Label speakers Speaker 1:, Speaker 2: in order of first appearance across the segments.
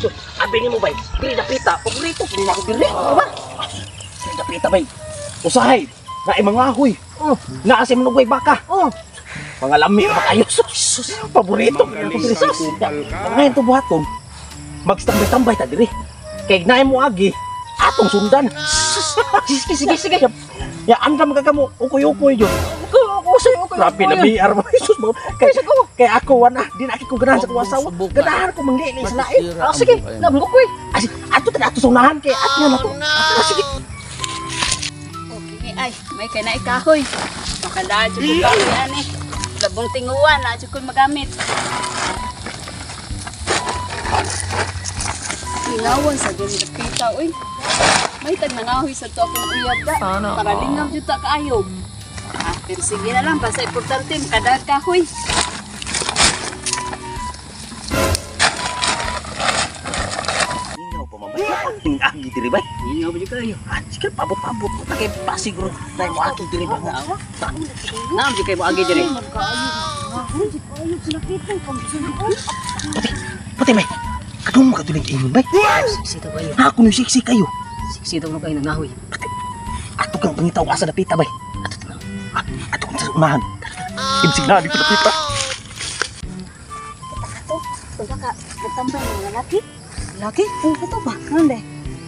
Speaker 1: So, abi nimo bay, diri dapita, paborito kini nako diri, di ba? Diri dapita bay. Usahay, naay mga ahoy. Oh, naa sa manugway baka. Oh. Mga lami ra kayo. Sus, paborito kini nako diri sus. Ngayon to buhaton. Magstambay-tambay ta diri. Kay naay mo agi, atong sundan. Sus,
Speaker 2: Sige, sige, sige.
Speaker 1: Ya andam ka kamo, ukoy-ukoy jud.
Speaker 2: Ukoy,
Speaker 1: Grabe na BR mo. Jesus mo. Kay ako wana, di na ko ganahan sa akong asawa. Ganahan ko manglili sa lain.
Speaker 2: Ah, sige, nabukoy.
Speaker 1: Asi, ato ta ato sa unahan kay ato na to. Ah, sige.
Speaker 3: Okay, ay, may kay na ikahoy. Makadaan jud ko kahoy ani. Labong tinguan na jud ko magamit. Inawan sa diri dapita oy. May tag nangahoy sa to akong uyab da. Para lingaw jud ta kaayo. Ah, pero sige na lang basta importante makadaan kahoy.
Speaker 1: Ingaw pa mamay. Agi diri bay.
Speaker 2: Ingaw ba jud kayo?
Speaker 1: Ah, sige pabot-pabot ko ta kay pasiguro na mo agi diri ba.
Speaker 2: Naam jud kay mo agi diri.
Speaker 1: Pati, pati may. Kadung makatuling ingon bay.
Speaker 2: Siksi daw kayo.
Speaker 1: Ako ni siksi kayo.
Speaker 2: Siksi daw no kayo nangahoy.
Speaker 1: Pati, ato kang pangitaw asa dapita bay.
Speaker 2: Ato tanaw.
Speaker 1: Ah, ato kang sa unahan. Imsig na dito dapita.
Speaker 3: Ato, tuga ka nagtambay ng mga laki.
Speaker 4: Laki? Oh, ito ba? Ano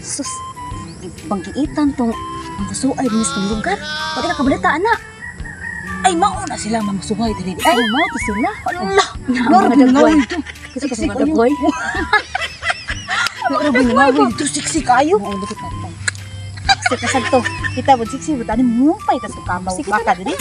Speaker 4: Sus, banggiitan tong masuay din sa lugar. Pati ka kabalita, anak. Ay, mauna sila mamasuhay diri. Ay, mao to sila. Ala,
Speaker 3: Mga dagway.
Speaker 4: Kasi kasi mga dagway. Loro ba nga ito siksi kayo? Oo, lupit na tayo. Sa kasagto, kita mo siksi mo tani mumpay ta sa kamaw. Baka diri.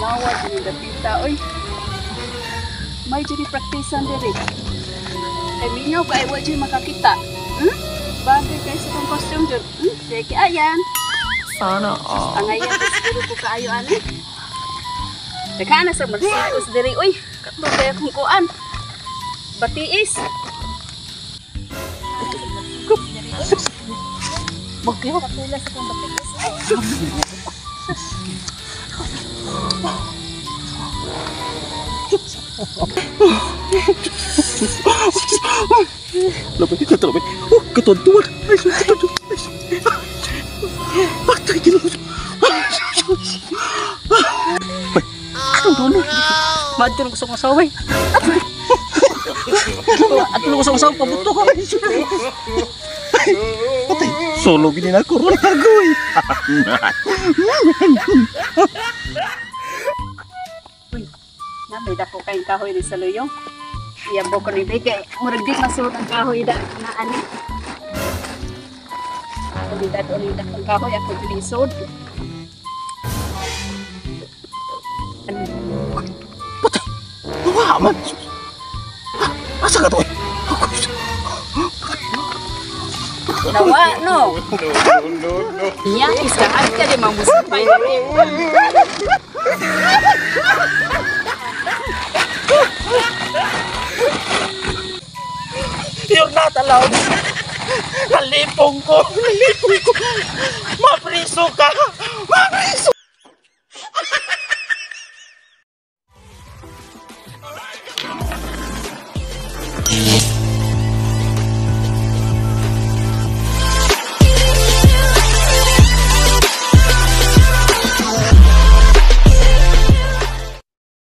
Speaker 3: Nawa diri dapita oy. May diri praktisan diri. Kay mingaw kay wa jud makakita. Hmm? Bagay kay sa kong costume jud. Hmm? Sige ayan.
Speaker 5: Sana all.
Speaker 3: Angayan ko siguro ko kaayo ani. Daghan na sa magsikos diri oy. Kato kay akong kuan. Batiis.
Speaker 4: Bagyo.
Speaker 3: Kapila sa kong batiis.
Speaker 1: Labay, kato labay. Oh, katuan-tuan. Ay, sus, katuan. Ay, sus. Patay, ginoo. Bay, atong doon.
Speaker 2: Madto nang gusto kong asawa eh. Ato nang gusto kong asawa pabuto ko.
Speaker 1: Patay, solo gini na ako. Ron, agoy.
Speaker 3: Na may dako kayong kahoy ni sa luyong. Iyabo ko ni Bigay. Murag di masuot ang kahoy da na ani. Ulidad ulidad ang kahoy ako gilisod.
Speaker 1: Patay, nawa man. Ah, asa ka to? Eh?
Speaker 3: Nawa no. Iya iskaan ka di mamusipay.
Speaker 1: You're not allowed. Nalipong ko. Nalipong ko. Mapriso ka. Mapriso.